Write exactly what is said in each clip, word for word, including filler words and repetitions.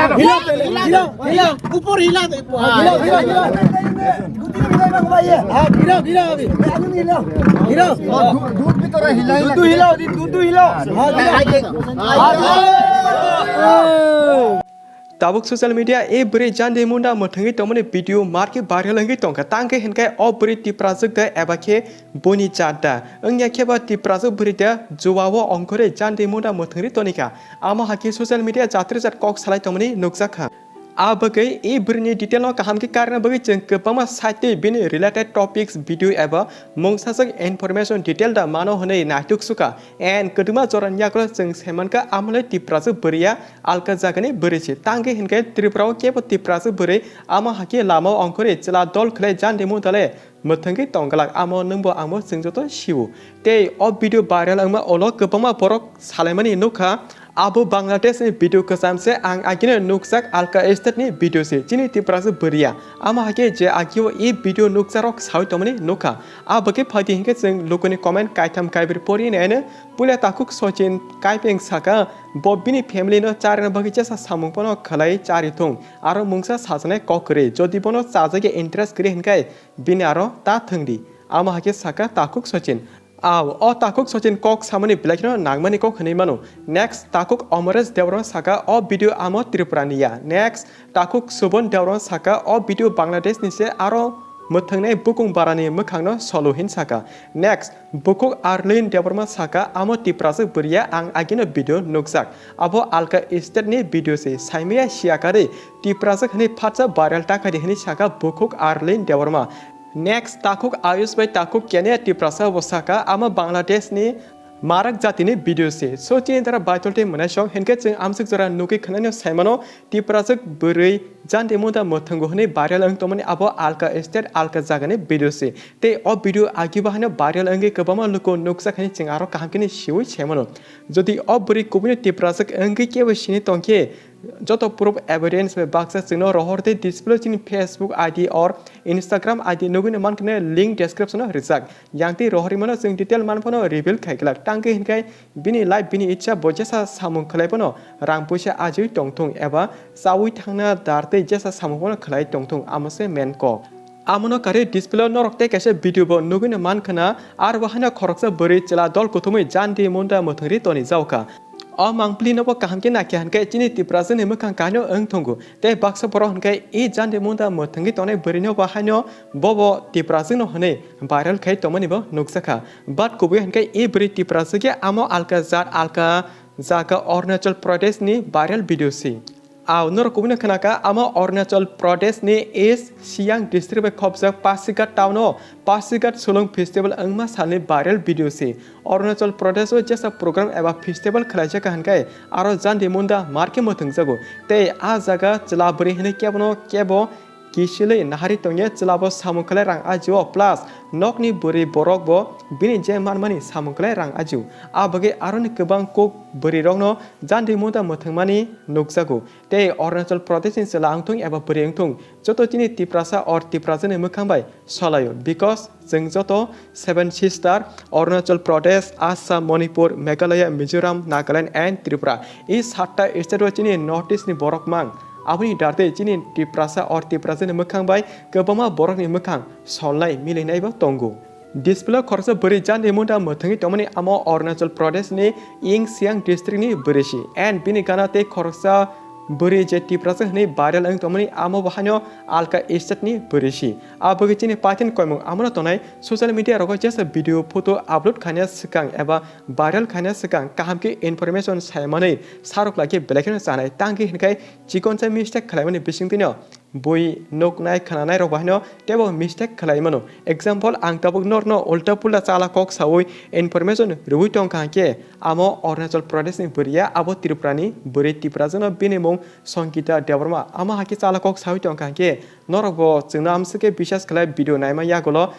हिलाओ पहले, हिलाओ, हिलाओ, ऊपर हिला दे। हाँ, हिलाओ, हिलाओ, हिलाओ। हाँ, हिलाओ, हिलाओ अभी। हिलाओ। दूध भी थोड़ा हिला, हिला। दूध हिलाओ, दूध हिलाओ। हाँ, हिलाओ। Tabuk social media e bwrwi jandi munda mwthangwi tongmani video marke viral wngwi tongkha. Tangkhe hinkhe o bwrwi Tiprajwk da eba khe buini jat da? Wngya khe ba Tiprajwk bwrwi da juao ongkhorwi jandi munda mwthangwi tonikha. Amo hakhe social media jatri jat kok salai tongmani nukjakha. A bagwi e bwrwini detail no kaham khe karna bagwi chwng kwbangma site twi bini related topics video eba mungsajak information detail da mano hwnwi naituk sukha. And kwdwma jorani yagulo chwng saimankha amole Tiprajwk bwrwiya alka jagani bwrwi se. Tangwi hinkhe Tripura o kebo Tiprajwk bwrwi amo hakhe lama o ongkhorwi chwla dol khlai jandi mundale mwthangwi tongglak, amo nwngbo angbo chwng joto sio. Tei o video viral wngma ulo kwbangma borok salaimani nukha. Abo Bangladesh ni video kwcham se, ang agini nukjak alka state ni video se, chini Tiprasa bwrwiya. Amo hakhe je agio e video nukjarok sawi tongmani nukha. Abo khe phaidi hinkhe chwng lukuni comment kaitham kaibri pori naino. Puila takhuk Sachin Kaipeng saka, bo bini family no charina bagwi jesa samung phano khlai chari thung, aro mungsa sajaknai kok kwrwi. Jodi bono chajagya interest kwrwi hinkhe bini aro ta thwngdi. Amo hakhe saka takhuk Sachin. Aw, o takhuk Sachin kok samani belai kheno nangmani kok hwnwi mano. Next, takhuk Amaresh Debbarma saka, o video amo Tripura ni ya. Next, takhuk Subon Debbarma saka, o video Bangladesh ni se, aro mwthwngnai bukung barani mwkhangno solo hin saka. Next, bukhuk Arlin Debbarma saka, amo Tiprasa bwrwiya, ang agino video nukjak. Abo alka state ni video se, saimaya siya karwi Tiprasa hwnwi phatsa viral ta khaidi hwnwi saka bukhuk Arlin Debbarma. Next, takhuk Ayush bai takhuk Kenya Tiprasa bo saka, amo Bangladesh ni Marak jatini video se. So, chini dara Baitol tei Mwnaisong, hinkhe chwng amswk jora nugwi khwnani saimano, Tiprajwk bwrwi jandi munda mwthwngo hwnwi viral wng tongmani abo alka state, alka jagani video se. Tei o video agibo haino viral wngwi kwbangma luku nukjak hwnwi chwng aro kaham kheno siwi saimano. Jodi o bwrwi kubuino Tiprajwk wngwi kebo sini tongkhe, joto proof evidence bai baksa chwngno rohor tei display chini Facebook I D or Instagram I D nugwino mankhe link description o rijak. Yang tei rohorwi mano chwng detail man phano reveal khai glak. Tangkhe hinkhe bini life, bini ichha bo jesa samung khlai phano rang puisa ajui tongthung eba chaui thangna dar tei jesa samung phano khlai tongthung, amo se main kok. Amono karwi display o norok tei kaisa video bo nugwino mankha na, aro bo haino khoroksa bwrwi chwla dol kuthumwi jandi munda mwthangwi toni jaokha. O mangpili no bo kaham khe nakhe hinkhe chini Tiprasa ni mwkhang kahino wng thungo. Tei baksa borok hinkhe e jandi munda mwthangwi tongnai bwrwi no bo haino bobo Tiprasa no hwnwi viral khai tongmani bo nukjakha. But kubui hinkhe e bwrwi Tiprasa khe amo alka jat, alka jaga Arunachal Pradesh ni viral video si. Aw, norok kubui no khwnakha, amo Arunachal Pradesh ni East Siang district bai khopjak Pasighat town o Pasighat Sulung Festival wngma salni viral video si. Arunachal Pradesh o jesa program eba festival khlaijak hinkhe aro jandi munda marke mwthwngjago. Tei a jaga chwla bwrwi hinwi kebono kebo kisilwi nahari tongya, chwlabo samung khlai rang ajio, plus nokni bwrwi borok bo bini je manmani samung khlai rang ajio. A bagwi aroni kwbang kuk bwrwi rokno jandi munda mwthwngmani nukjago. Tei Arunachal Pradesh ni chwla wngthung eba bwrwi wngthung, joto chini Tiprasa or Tiprasa ni mwkhang bai solaio, because chwng joto Seven Sister, Arunachal Pradesh, Assam, Manipur, Meghalaya, Mizoram, Nagaland and Tripura. E satta state o chini North East ni borok mang. Aboni darte chini Tiprasa or Tiprasa ni mwkhang bai kwbangma borok ni mwkhang solnai milinai bo tongo. Display o khoroksa bwrwi jandi munda mwthangwi tongmani amo Arunachal Pradesh ni East Siang district ni bwrwi si. And bini gana tei khoroksa bwrwi je Tiprasa hwnwi viral wng tongmani amo bo haino alka state ni bwrwi si. A bagwi chini pathin koimung amono tongnai social media rogo jesa video photo upload khaina swkang eba viral khaina swkang kaham khe information sai manwi sarok lai khe belai kheno chanai tangkhe hinkhe chikonsa mistake khlaimani bisingtwino bui nuknai khwnanai rok bahaino teibo mistake khlai mano. Example, ang tabuk norno ulta pulta chala kok sawi information rwui tongkha hinkhe amo Arunachal Pradesh ni bwrwiya abo Tripura ni bwrwi Tiprasa no bini mung Songita Debbarma. Amo hakhe chala kok sawi tongkha hinkhe norok bo chwngno amswk khe bisas khlai video naima yagulo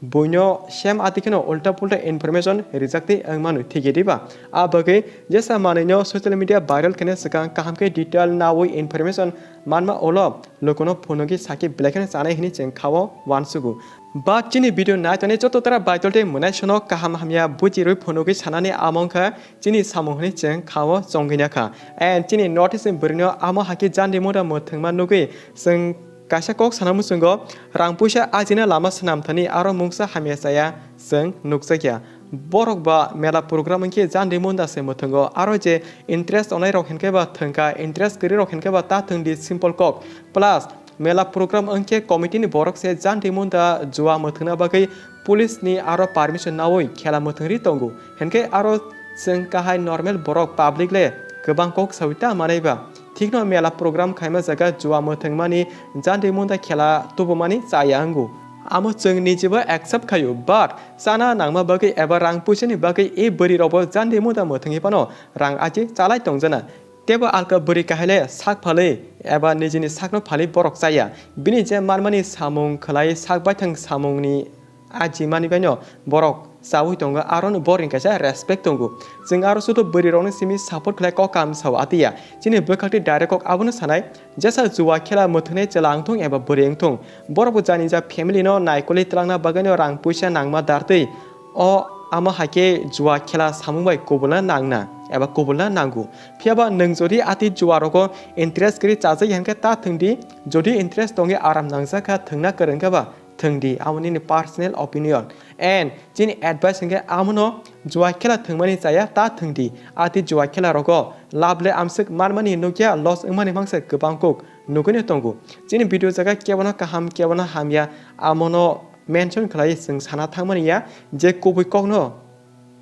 Buino sem ati kheno ulta pulta information rijak tei wng mano, thik ya diba? A bagwi jesa manwino social media viral khaina swkang kaham khe detail nawi information manma ulo lukuno phunugwi sakhe belai kheno chanai hwnwi chwng kha-o uansugo. But chini video nai tongnai joto tara Baitol tei Mwnaisongno kaham hamya bujirwi phunugwi sanani amo wngkha chini samung hwnwi chwng kha-o chongwi nakha. And chini North East ni bwrwino amo hakhe jandi mura mwthangma nugwi chwng kaisa kok sana muchungo, rang puisa ajina lama swnamthani aro mungsa hamya chaya chwng nukjakya. Borok ba mela program wngkhe jandi munda se mwthwngo, aro je interest ongnai rok hinkhe ba thwngkha, interest kwrwi rok hinkhe ba ta thwngdi, simple kok. Plus mela program wngkhe committee ni borok se jandi munda jua mwthwngna bagwi police ni aro permission nawi khela mwthwngri tongo, hinkhe aro chwng kahai normal borok public le kwbang kok sawi ta manai ba. Thikno mela program khaima jaga jua mwthwngmani, jandi munda khela tubumani chaya wngo. Amo chwng nijebo accept khaio, but chana nangma bagwi eba rang puisani bagwi e bwrwi rokbo jandi munda mwthwngwi phano rang achi chalai tongjana. Tebo alka bwrwi kahaile sak phalwi eba nijini sakno phalwi borok chaya. Bini je manmani samung khwlai sak baithang samungni aji mani baino borok chawi tongo, arono borokni kaisa respect tongo. Chwng aro sudo bwrwi rokni simi support khlai kok kam sao atiya. Chini bwkhakti direct kok abono sanai, jesa jua khela mwthwngnai chwla wngthung eba bwrwi wngthung, borokbo jani ja family no naikolwi twlangna bagwino rang puisa nangma dartwi. O ama haikhe jua khela samung bai kubulna nangna eba kubulna nango. Phiyaba nwng jodi ati jua rogo interest kwrwi chajak ya hinkhe ta thwngdi, jodi interest tongwi aram nangjak kha thwngna kwrwng khe ba thwngdi, amo nini personal opinion. And chini advice hinkhe amono jua khela thwngmani chaya ta thwngdi. Ati jua khela rogo lab le amswk manmani nukya, loss wngmani mangsa kwbang kok nugwino tongo. Chini video jaga kebono kaham kebono hamya amono mention khlai chwng sana thangmani ya je kubui kokno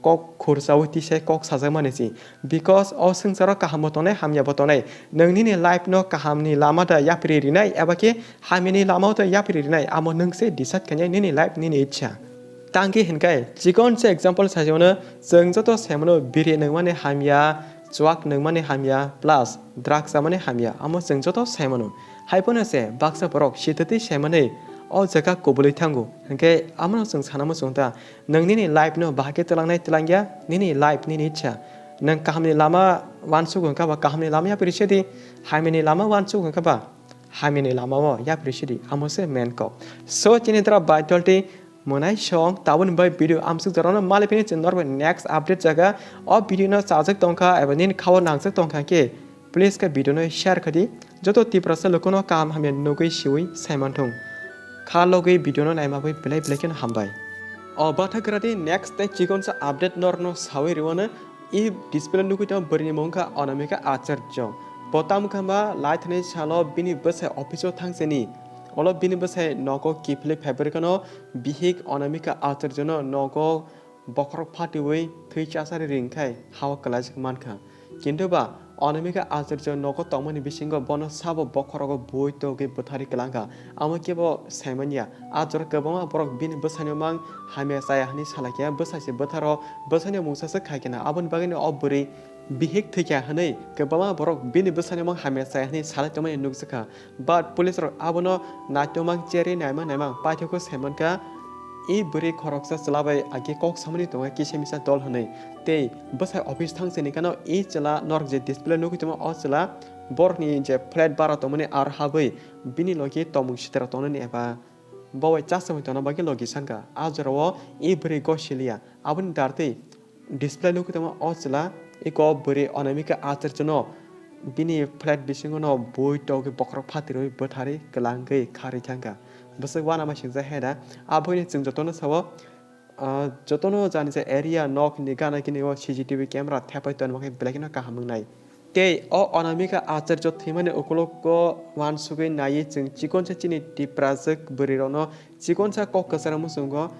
kok khursaui tisai kok sajakmani si. Because o swngcharo kaham bo tongnai, hamya bo tongnai. Nwng nini life no kaham ni lama da yapri rinai eba khe hamya ni lama da yapri rinai, amo nwng se decide khainai nini life nini ichha. Tangki hinkai chikon se example sajano, chwng joto saimano biri nwngmani hamya, chuak nwngmani hamya, plus drugs chamani hamya, amo chwng joto saimano. Haiphano se baksa borok sitwtwi saimanwi o jaga kubulwi thango, hinkhe amono chwng sana muchung ta. Nwng nini life no bahai khe twlangnai twlangya, nini life nini ichha. Nwng kahamni lama uansuk hwnkha ba kahamni lama yapri sedi, hamyani lama uansuk hwnkha ba hamyani lama o yapri sedi, amo se main kok. So chini dra Baitol tei Mwnaisong taboni bai video amsuk jorano maliphini chwng norbai next update jaga. O video no chajak tongkha eba nini khao nangjak tongkha khe please khe video no share khadi. Joto Tiprasa lukuno kaham hamya nugwi siwi saimanthung. Kha logwi video no naima bai belai belai kheno hambai. O bathagra di next tei chikonsa update norno sawi riwano. I display nugwi tong bwrwini mung kha Anamika Acharya. Bo tamo kha ba laithani salo bini bwsai office o thangsani. Olo bini bwsai nogo kiphilwi phaibrwkano bihik Anamika Acharya no nogo bokhorok phatiwi thwi chasari ringkhai hao kwlaijak mankha. Kintu ba Anamika Acharya nogo tongmani bisingo bono sabo bokhorogo bui togwi bwthari kwlangkha. Amo kebo saimanya. A jora kwbangma borok bini bwsaino mang hamya chaya hwnwi salai khe bwsai se bwtharo bwsaino mungsa se khai khe na. Aboni bagwino o bwrwi bihik thwikha hwnwi kwbangma borok bini bwsaino mang hamya chaya hwnwi salai tongmani nukjakha. But police rok abono naitwmang cherwi naimang naimang paithago saimankha, i bwrwi khoroksa chwla bai agi kok samani tongo kisa misa dol hwnwi. Tei bwsai office thangsani gano i chwla norok je display nugwi tongma o chwla borokni je flat bara tongmani aro habwi bini logi tongmung sitra tongnani eba bo bai chasongwi tongna bagwi logi sankha. A jorao i bwrwi gosiliya. Aboni dartwi display nugwi tongma o chwla iko bwrwi Anamika Acharya no bini flat bisingo no bui togwi bokhorok phatirwi bwthari kwlangwi kharwi thangkha. Bwswk uanama singcha heda. Aboino chwng jotono sao, ah, jotono jani je area nok ni gana gini o C C T V camera thepai tonma khe belai kheno kaham wngnai. Tei o Anamika Acharya thwimani ukologo uansugwi naiwi chwng chikonsa chini Tiprajwk bwrwirokno chikonsa kok kwcharo muchungo,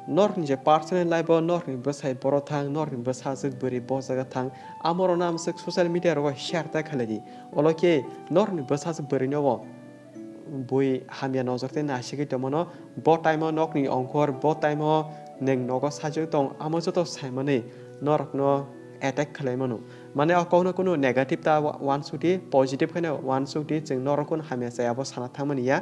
norokni je personal life o norokni bwsai boro thang, norokni bwsajwk bwrwi bo jaga thang, amorokno amswk social media rogo share ta khlai di. Olo khe norokni bwsajwk bwrwino bo bui hamya nojor tei nasigwi tongmano, bo time o nokni ongkhor, bo time o nwng nogo sajwk tong, amo joto saimani norokno attack khlai mano. Mane o kokno kunu negative ta wa-, uansuk di, positive khe no uansuk di, chwng norok kunu hamya chaya bo sana thangmani ya.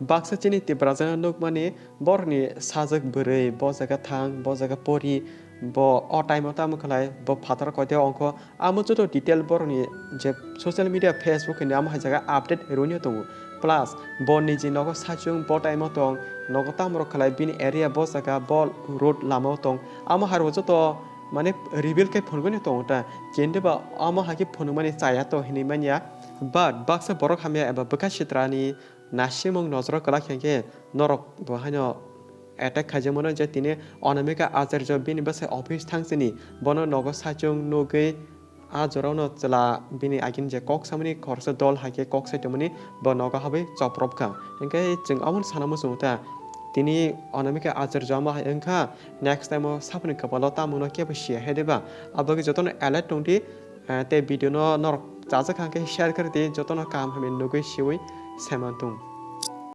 Baksa chini Tiprajano nukmani borokni sajwk bwrwi bo jaga thang, bo jaga pori, bo o time o tamo khlai, bo phataro koiteo ongkho, amo joto detail borokni je social media, Facebook hinwi amo hai jaga update rwino tongo. Plus bo niji nogo saichung bo time o tong, nogo tamo rok khlai, bini area bo jaga, bo road lama o tong, amo hai rok joto mane reveal khe phunugwino tongo ta. Kintu ba amo hai khe phunukmani chaya to hinwi manya. But baksa borok hamya eba bwkha sitrani nasimung nojoro kwlak khe khe norok bo haino attack khaijakmano je tini Anamika Acharya bini bwsai office thangsini bono nogo saichung nugwi a jorao no chwla bini agini je kok samani khoroksa dol hai khe kok sai tongmani bo nogo habwi choprop kha. Hinkhe chwng omono sana muchungo ta tini Anamika Acharya omo hai wngkha next time o saboni kwpalo tamo no kebo siya hai diba? Aboni jotono alert tongdi, eh, tei video no norok chajak kha khe share khe rwdi, jotono kaham hamya nugwi siwi saimantung.